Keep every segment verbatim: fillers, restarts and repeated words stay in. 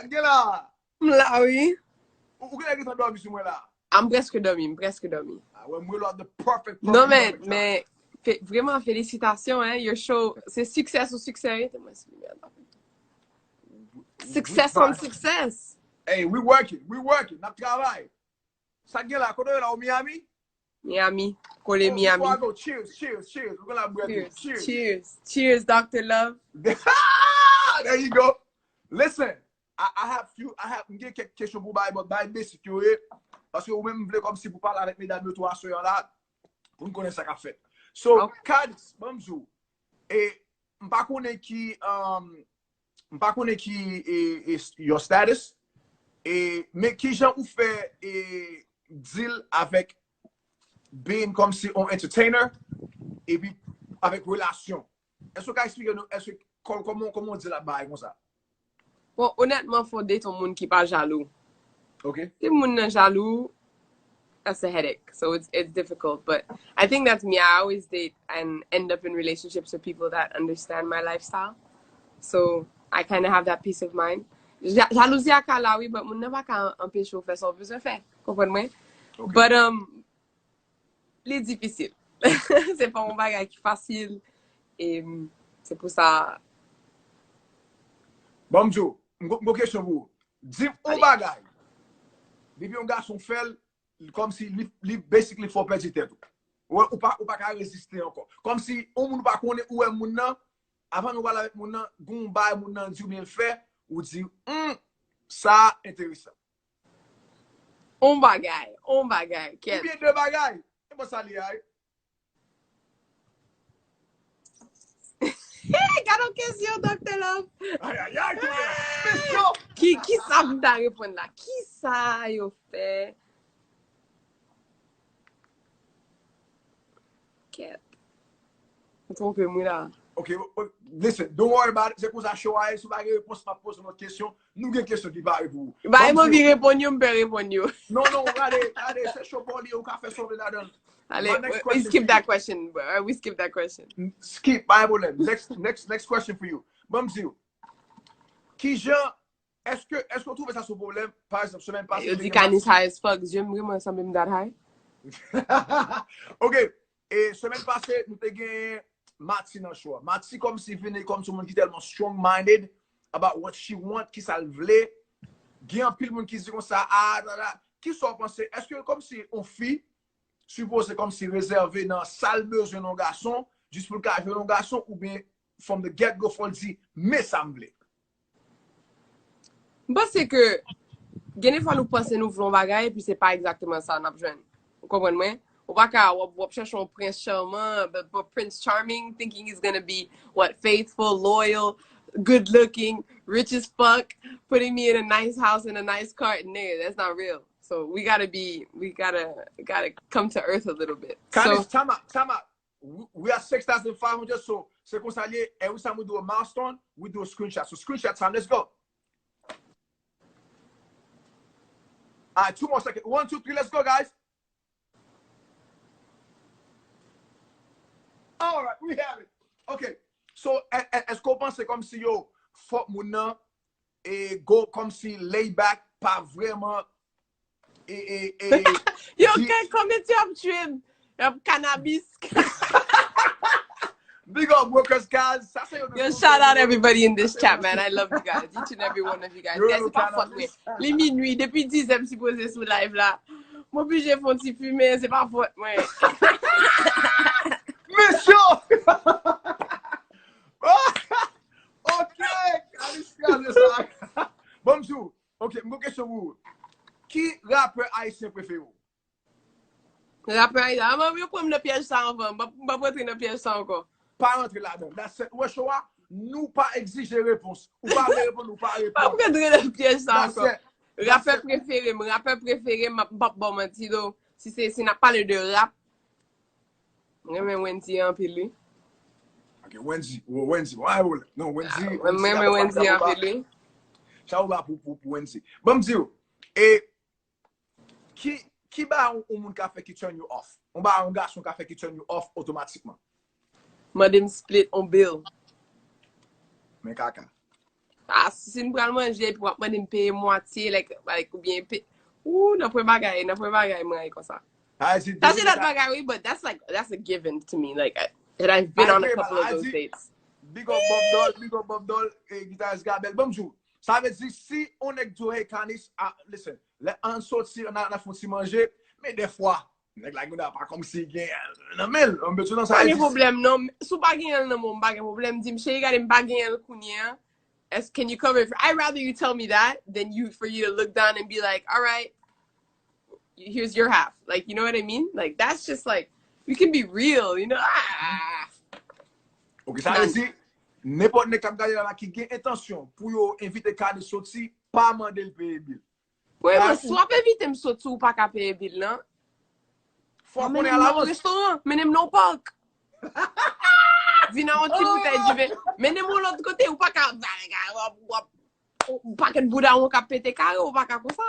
Sa k gen la? M la, wi. Ou ou genlè gentan dòmi sou mwen la? A, m prèske dòmi, m prèske dòmi. Ah, wè, m rele w the perfect Non, perfect men, perfect men fe- vreman, felisitasyon, hein, your show, se siksè sou siksè, wi, te mwen sou mèd. Success on success. Hey, we working, we working, n ap travay. Sa k gen la, kote w ye la, ou Miami? Miami, kole Oh, Miami. Before I go, cheers, cheers, cheers. Ou gen la bwè tou. Cheers, Cheers. Cheers, cheers, Doctor Love. There you go. Listen, I, I have few, I have, m gen kèk kesyon pou bay, but bay basic yo ye. Paske ou menm vle kòmsi pou pale avèk medam yo tou aswè an la, pou n konnen sa k ap fèt. So, Ok. Kadis, ban m di w, e, m pa konnen ki, um, m pa konnen ki e, e, your status, e, men ki jan ou fè e, deal avèk being kòmsi on entertainer, epi avèk relasyon. Èske w ka eksplike nou, èske kò- kòman kòman w deal ak bagay konsa? Bon, onètman, fò w date yon moun ki pa jalou. Ok. Si moun nan jalou, that's a headache. So it's it's difficult. But I think that's me. I always date and end up in relationships with people that understand my lifestyle. So I kind of have that peace of mind. Ja- Jalouzi a ka la, wi, but moun nan pa ka anpeche w fè sa w bezwen fè. Konprann mwen? Ok. But um, li difisil. Se pa yon bagay ki fasil. E mm, se pou sa. Ban m di w, m gon- m gon kesyon pou ou. Di m yon bagay. Depi yon gason fè l, kòmsi li, li basically fè w pèdi tèt ou. Ou, ou pa, ou pa ka reziste ankò. Kòmsi yon moun ou pa konnen, ou wè moun nan, avan nou pale avèk moun nan, gon bagay moun nan di oubyen l fè, ou di, hmm, sa enteresan. On bagay, on bagay, kèt. Oubyen de bagay. E bon sa li a, wi. Gade yon kesyon, Doctor Love. Ay, ay, ay, ki kesyon. Ki, ki sa m ta reponn la? Ki sa yo fè? Kèt. M twonpe m, wi, la. Ok, o- o- listen, don't worry about it. Se konsa show a ye, si w pa gen repons, m ap poze yon lòt kesyon. Nou gen kesyon ki pare pou ou. Ba, Ban m m anvi di w. Reponn yo, m pè reponn yo. Non, non, gade, gade, se show pa w li ye, ou ka fè sa w vle ladan l. Ale, My next we, we question skip for that you. Question. Uh, we skip that question. Skip, pa gen pwoblèm. Next, next, next question for you. Ban m di w, kijan, èske, èske w twouve sa se yon pwoblèm? Pa egzanp, semèn pase, Yo nou te di gen Kanis high as fuck. Je m vreman sanble m that high. Ok, e semèn pase, nou te gen Mati nan show a. Mati kòmsi vini kòmsi yon moun ki tèlman strong-minded about what she want, ki sa l vle. Gen anpil moun ki di konsa, ah, da, da. Ki sa w panse? Èske kòmsi yon fi sipoze kòmsi rezève nan sa l bezwen nan yon gason, jis pou l ka jwenn yon gason, oubyen from the get-go, fò l di, men sa m vle? M panse ke gen de fwa nou panse nou vle yon bagay, epi se pa egzakteman sa n ap jwenn. Ou konprann mwen? Ou pa ka, w ap, w ap chèche yon prens charman, but, but Prince Charming thinking he's gonna be, what, faithful, loyal, good looking, rich as fuck, putting me in a nice house and a nice car. Nigga, that's not real. So we gotta be, we gotta, gotta come to earth a little bit. So, Kanis, time out, time out. We, we are six thousand five hundred, so se konsa li ye. Every time we do a milestone, we do a screenshot. So screenshot time, let's go. All right, two more seconds. One, two, three, let's go, guys. All right, we have it. Ok. So, è- è- èske w panse kòmsi yo, fòk moun nan e go kòmsi lay back, pa vrèman e, e, e, Yo, di- kèk kòmantè ap tchwe m. Y ap kanabis. Big up, Workers, guys. Sa se yon Yo, shout out everybody in this chat, man. I love you guys, each and every one of you guys. Yo, Guys, yo, se pa fòt mwen. Li minui, depi diz è m sipoze sou live la. M oblije fè yon ti fimen, se pa fòt mwen. Mesye! Ok, Kanis kraze sa. Bon, m di w. Ok, m gon kesyon pou ou. Ki rapè ayisyen prefere w? Rapè ayisyen. Ah, manmi, yo pran m nan pyèj sa anvan. M p ap, m p ap rantre nan pyèj sa ankò. Pa rantre ladan. That's it. Ou wè show a, nou pa egzije repons. Ou pa vle reponn, ou pa M p ap reponn. rantre nan pyèj sa That's ankò. it. Rapè prefere m, rapè prefere m, m p ap ba w manti, though. Si se, si n ap pale de rap, mwen renmen Wendyy anpil, wi. Ok, Wendyy. Wendyy. Mwen renmen Wendyy. Non, Wendyy. Mwen renmen Wendyy anpil, wi. Chapo ba pou, pou, pou Wendyy. Ban m di w, e ki, ki bagay yon moun ka fè ki turn you off? Yon bagay yon gason ka fè ki turn you off otomatikman? Mande m split on bill. Men kaka. Ah, si m pral manje, epi w ap mande m peye mwatye, like, like, oubyen pe... Ooh, nan pwen bagay, nan pwen bagay, mwen rayi konsa. Sa vle di, Sa se lòt bagay, wi, but that's like, that's a given to me. Like, I- and I've been on a couple of those dates. Big up Bob Dol, big up Bob Dol, e Guitarist Gabel. Bon, m di w, sa vle di, si on nèg di w, hey, Kanis, ah, listen, lè an soti, an al fè yon ti manje, men dèfwa, nèg la gen pa kòmsi gen nan men l, an bezwen nan sa Pa vle gen di. Pwoblèm, non. Si w pa gen l nan men w, m pa gen pwoblèm. Di m, cheri, gade, m pa gen l kounye a. Est-ce, can you cover it for, I'd rather you tell me that than you, for you to look down and be like, all right, here's your half. Like, you know what I mean? Like, that's just like, you can be real, you know? Ah. Ok, sa vle di, nenpòt nèg k ap gade la ki gen entansyon pou yo envite Kanis soti, pa mande l peye bil. Premyèman, Ba- si w ap envite m soti, ou pa ka peye bil lan. Fò w Mennen konnen m nan yon alavans. Restoran, mennen m nan yon park. Vin ak yon ti boutèy diven. Mennen m yon lòt kote, ou pa ka, w ap, w ap, yon pakèt bouda w k ap pete kare, ou pa ka konsa.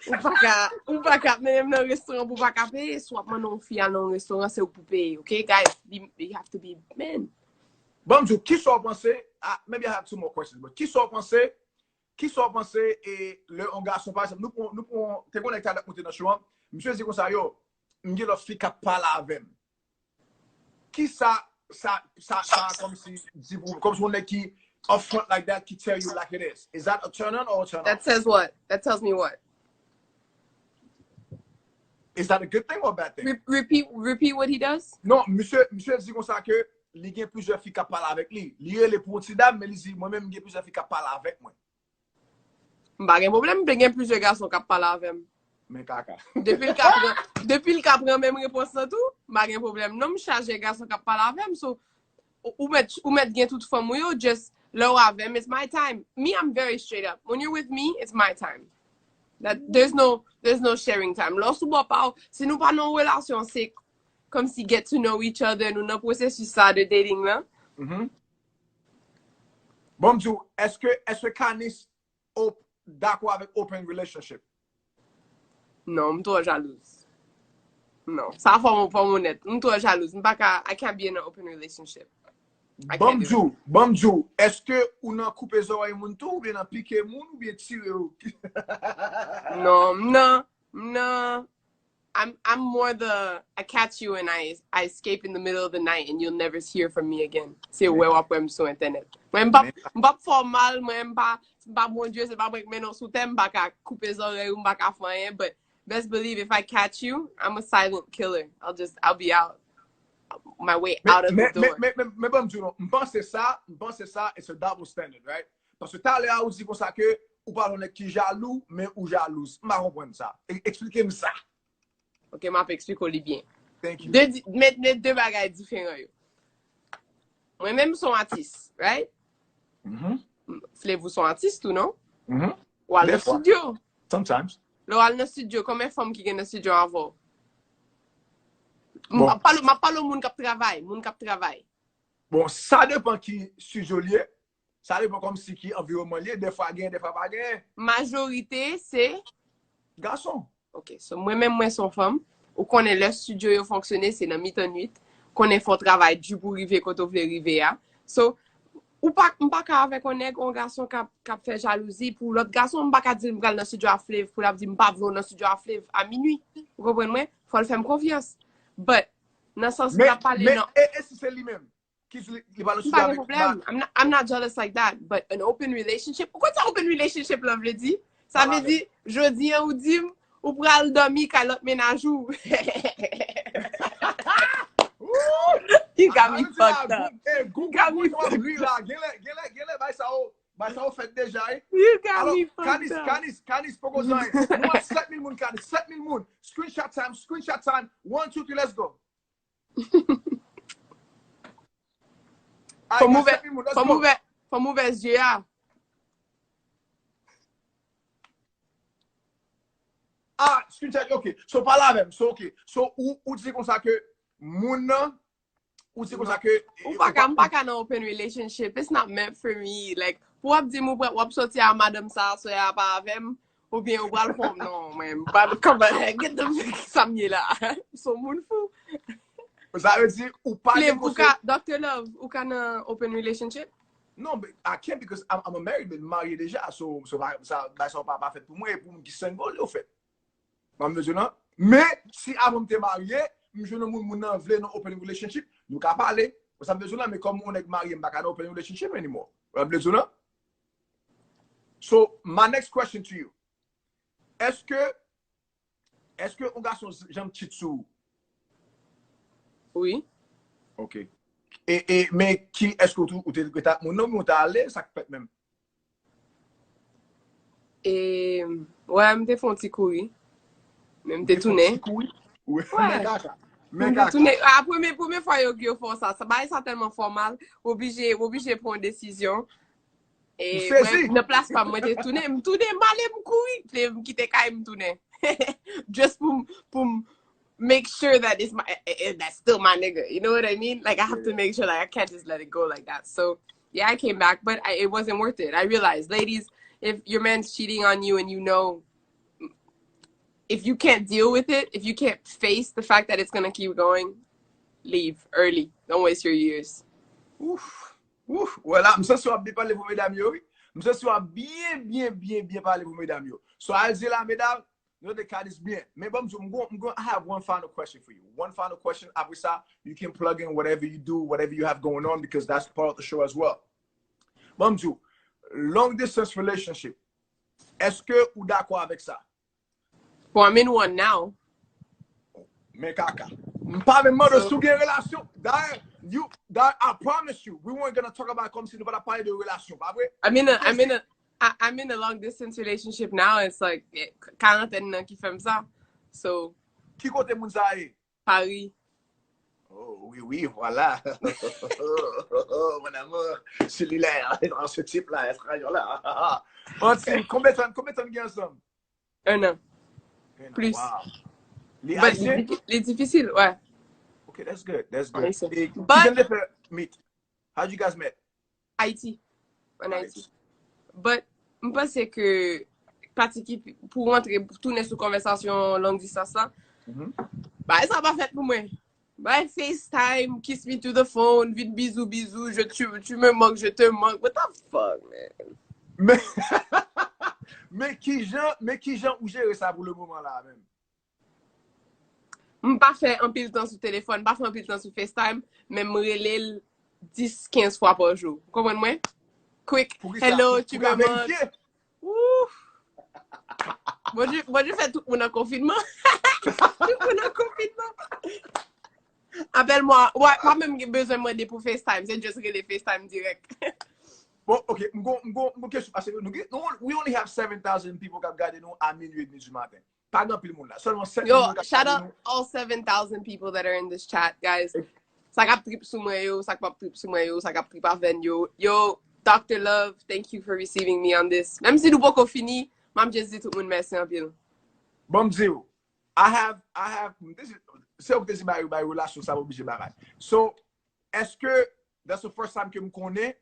Ou pa ka, ou pa ka mennen m nan restoran pou w pa ka peye. Si w ap mande yon fi al nan yon restoran, se ou pou peye, ok? Guys, be, you have to be men. Bon, m di w, kisa w panse? Ah, maybe I have two more questions, but kisa w panse? Kisa w panse e lè yon gason, pa egzanp, nou pran, nou pran, te gen yon nèg ki t ap monte nan show an, misye di konsa, yo, m gen lòt fi k ap pale avè m. Kisa sa, sa, sa, kòmsi, di pou, kòmsi yon nèg ki upfront like that, ki tell you like it is. Is that a turn on or a turn off? That says what? That tells me what? Is that a good thing or a bad thing? Re- repeat, repeat what he does. Non, misye, misye di konsa ke li gen plizyè fi k ap pale avèk li. Li rele pou yon ti dam, men li di, mwen menm, m gen plizyè fi k ap pale avèk mwen. M pa gen pwoblèm, m gen plizyè gason k ap pale avè m. Men kaka. Depi l ka pran, depi l ka pran menm repons lan tou, m pa gen pwoblèm. Non, m chaje gason k ap pale avè m. So, ou, ou mèt, ou mèt gen tout fanm ou yo, just lè w avè m, it's my time. Me, I'm very straight up. When you're with me, it's my time. That, there's no, there's no sharing time. Lè w sou bò pa w, si nou pa nan yon relasyon, se kòmsi get to know each other, nou nan pwosesis sa de dating lan. Mhm. Bon, m di w, èske, èske Kanis op- dakò avèk open relationship? Non, m twò jalouz. Non, sa fò m, fò m onèt. M twò jalouz. M pa ka, I can't be in an open relationship. I Bon, can't m do di w, bon, m di w, èske ou nan koupe zòrèy moun tou, oubyen nan pike moun, oubyen tire yo? that. Non, m nan, m nan, I'm, I'm more the, I catch you and I, I escape in the middle of the night and you'll never hear from me again. Se wè w ap wè m sou entènèt. Mwen, m p ap, m p ap fè w mal, mwen, m pa, m pa Bondye, se pa mwen k mennen w sou tè, m pa ka koupe zòrèy ou, m pa ka fè anyen, but best believe if I catch you, I'm a silent killer. I'll just, I'll be out. My way out of the Men, men, door. men, men, men, bon, m di w non, m panse sa, m panse sa, it's a double standard, right? Paske talè a, ou di konsa ke ou pa yon nèg ki jalou, men ou jalouz. M pa konprann sa. E- Eksplike m sa. Ok, m ap eksplike w li byen. Thank you. De, di- men, men de bagay diferan yo. Mwen menm, m se yon atis, right? Mhm, Flev, ou se yon atis tou, non? mhm. Ou al nan Dèfwa. Estidyo. Sometimes. Lè w al nan estidyo, konbyen fanm ki gen nan estidyo avè w? M Bon. ap pale, m ap pale moun k ap travay, moun k ap travay. Bon, sa depann ki estidyo l ye. Sa depann kòmsi ki anviwònman l ye. Dèfwa gen, dèfwa pa gen. Majorite, se Gason. Ok, so mwen menm, mwen se yon fanm. Ou konnen lè estidyo yo fonksyone, se nan mitan nwit. Konnen fò w travay di pou rive kote w vle rive a. So, ou pa, m pa ka avèk yon nèg, yon gason k ap, k ap fè jalouzi pou lòt gason, m pa ka di l m pral nan estidyo a Flev, pou l ap di m pa vle w nan estidyo a Flev a minui. Ou konprann mwen? Fò l fè m konfyans. But, nan sans m Men, ap pale, men, non. E, e si se li menm ki li, li pa nan M estidyo pa gen avèk pwoblèm. I'm not, I'm not jealous like that, but an open relationship. Ou konn sa open relationship la vle di? Sa vle di, jodi an ou di m, ou pral dòmi kay lòt mennaj ou. You got me fucked up. Got me fucked up. Genlè, genlè, genlè, bay sa yo, bay sa yo fèt deja, eh. You got Alò, me fucked Kanis, up. Kanis, Kanis, poko zanyen. Nou ap sèt mil moun, Kanis, sèt mil moun. Screenshot time, screenshot time. One, two, three, let's go. Fò m ouvè, fò m ouvè, fò m ouvè zye a. Ah, screenshot, ok. So, pale avè m. So, ok. So, ou, ou di konsa ke moun nan, ou di konsa ke Ou pa ka, m pa ka nan open relationship. It's not meant for me. Like, pou w ap di m ou pral, w ap soti a madanm sa aswè a pa avè m, oubyen ou pral fè m, non, mwen, m pa, kòman, get the fuck sa m ye la. M se yon moun fou. Sa vle di, ou pa Flev, gen ou ka, Doctor Love, ou ka nan open relationship? Non, but I can't because I'm, I'm a married man, m marye deja. So, so pa, sa, bagay sa pa, pa fèt pou mwen, e pou moun ki single, yo fèt. Mwen vle di w la. Men, si avan m te marye, m jwenn yon moun, moun nan vle nan open relationship, nou ka pale. Sa m vle di w la, men kòm yon nèg marye, m pa ka nan open relationship anymore. Mwen vle di w la. So, my next question to you. Èske, èske yon gason janm cheat sou ou? Wi. Ok. E, e, men ki, èske ou, ou te rete ak moun nan, men ou te ale, sa k fèt menm? E, wè, m te fè yon ti kouri. Men m te tounen. Kouri? Wi, men kaka. Men kaka. Tounen. A, premye, premye fwa yo, yo fè sa. Sa, bagay sa tèlman fòmal. Ou oblije, ou oblije pran yon desizyon. E mwen, nan plas pa m, mwen te tounen. M tounen, m ale, m kouri. M kite kay, m tounen. Just pou, pou make sure that it's my, eh, eh, that's still my nigga. You know what I mean? Like, I have to make sure, like, I can't just let it go like that. So, yeah, I came back, but I, it wasn't worth it. I realized, ladies, if your man's cheating on you and you know, if you can't deal with it, if you can't face the fact that it's gonna keep going, leave early. Don't waste your years. Ouf, ouf, wè la, m santi w ap byen pale pou medam yo, wi. M santi w ap byen, byen, byen, byen pale pou medam yo. So, al di la, medam, nou te ka di byen. Men bon, m di w, m gon, m gon, I have one final question for you. One final question. Apre sa, you can plug in whatever you do, whatever you have going on, because that's part of the show as well. Bon, m di w, long distance relationship, èske ou dakò avèk sa? Well, I'm in one now. Men kaka. M pa menm mande si w gen relasyon. Dayè, you, dayè, I promise you, we weren't gonna talk about kòmsi nou pa t ap pale de relasyon, pa vre? I'm in a, I'm in a, I, I'm in a long distance relationship now. It's like, eh, karantèn nan ki fè m sa. So, Ki kote moun sa ye? Paris. Oh, oui, oui, voilà. Mon amour, celui-là, ce type-là, étranger-là. Anti, konbyen tan, konbyen tan n gen ansanm? Un an. Plus. Li ayisyen? Li difisil, wè. Okay, that's good. That's good. But, ki jan nou te fè meet? How did you guys meet? Ayiti. An Ayiti. But, m panse ke pati ki pou rantre, tounen sou konvèsasyon long distance la, bagay sa pa fèt pou mwen. Bay FaceTime, kiss me through the phone, vin bizou bizou, je, tu, tu me manques, je te manque. What the fuck, man? Men, men kijan, men kijan ou jere sa pou le moman la menm? M pa fè anpil tan sou telefòn, m pa fè anpil tan sou FaceTime, men m rele l dis, kenz fwa pa jou. Ou konprann mwen? Quick, hello, tu me manques. Ouf! Bondye, Bondye fè tout moun an konfinman. Tout moun an konfinman. Apèl mwen, wè, pa menm gen bezwen mande pou FaceTime, se just rele FaceTime dirèk. Bon, ok, m gon, m gon, m gon kesyon, paske nou gen, nou, we only have seven thousand people k ap gade nou a minui edmi di maten. Pa gen anpil moun la, sèlman sèt moun k ap gade nou. Yo, shout out all seven thousand people that are in this chat, guys. Sa k ap trip sou mwen yo, sa k p ap trip sou mwen yo, sa k ap trip avè n yo. Yo, Doctor Love, thank you for receiving me on this. Menm si nou poko fini, m ap just di tout moun mèsi anpil. Bon, m di w, I have, I have, this is, se ou ki te di bay, bay relasyon sa oblije bagay. So, èske that's the first time ke m konnen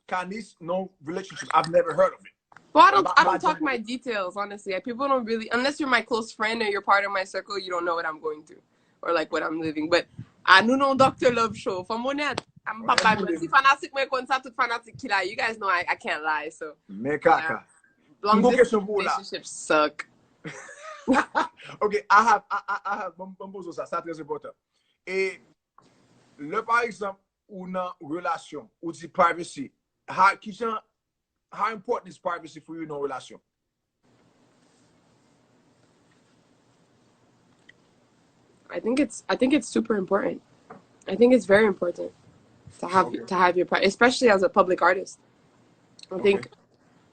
Kanis non relationship? I've never heard of it. Well, I don't, I don't talk my details, honestly. People don't really, unless you're my close friend or you're part of my circle, you don't know what I'm going through or like what I'm living. But I, nou nan Doctor Love Show. Fò m onèt. M p ap bay manti. Fanatik mwen konn sa, tout fanatik ki la. You guys know I, I can't lie, so. Men kaka. Long distance relationships suck. Ok, I have, I, I, I have, bon, bon, bon, sa, sa trè enpòtan. E lè, pa egzanp, ou nan relasyon, ou di privacy, how, kijan, how important is privacy for you nan relasyon? I think it's, I think it's super important. I think it's very important to have, okay, to have your pri-, especially as a public artist. I think, okay,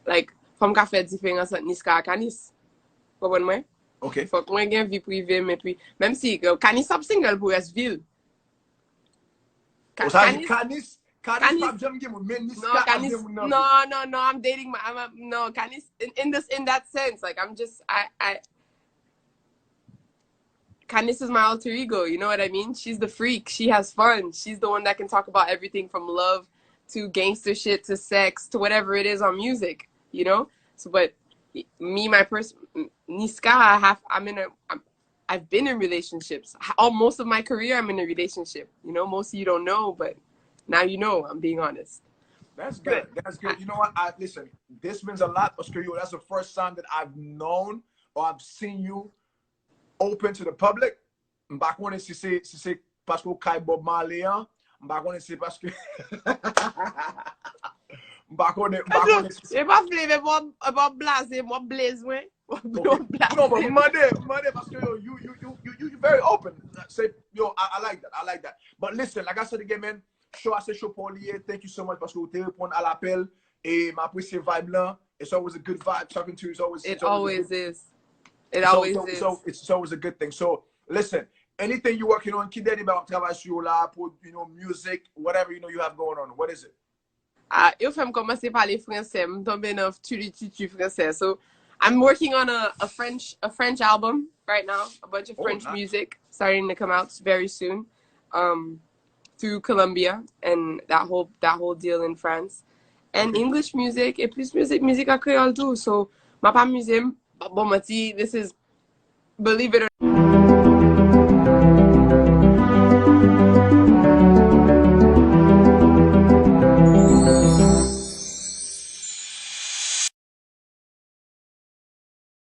like, fò m ka fè diferans ant Niska ak Kanis. Konprann mwen? Ok. Fòk mwen gen vi prive m, epi, menm si, Kanis ap single pou rès vi l. Ou sa di Kanis, Kanis p ap janm gen moun, men Niska ap gen moun nan vi. No, no, no, I'm dating my, I'm a, no, Kanis, in, in this, in that sense, like, I'm just, I, I, Kanis is my alter ego, you know what I mean? She's the freak, she has fun, she's the one that can talk about everything from love to gangster shit to sex to whatever it is on music, you know? So, but me, my person, Niska, I have, I'm in a, I'm, I've been in relationships. All, most of my career, I'm in a relationship. You know, most of you don't know, but now you know, I'm being honest. That's good. That's good. You know what? I, listen, this means a lot paske yo, that's the first time that I've known or I've seen you open to the public. M pa konnen si se si se paske w kay Bob Marley an. M pa konnen si se paske m pa konnen m pa konnen si se E pa vle, men mwen mwen blaze, mwen blaze mwen. Mwen blaze. Non, but mande, mande paske yo, you, you, you, you, you very open. Say, yo, I, I like that. I like that. But listen, like I said again, man, show a se show pa w li ye. Thank you so much paske w te reponn a lapèl. E m apresye vibe lan. It's always a good vibe talking to you. It's always, It it's always a always good, is. It it's always, always it's is. always, it's always a good thing. So listen, anything you're working on, ki dènye bagay w ap travay sou yo la, pou, you know, music, whatever, you know, you have going on. What is it? Ah, yo fè m kòmanse pale fransè, m tonbe nan tchili tchitchi fransè. So, I'm working on a, a French a French album right now, a bunch of Oh, French nice. music starting to come out very soon, um, through Colombia and that whole that whole deal in France, and English music, e plis mizik mizik an kreyòl tou. So, m ap amize m, pa bon manti, this is, believe it or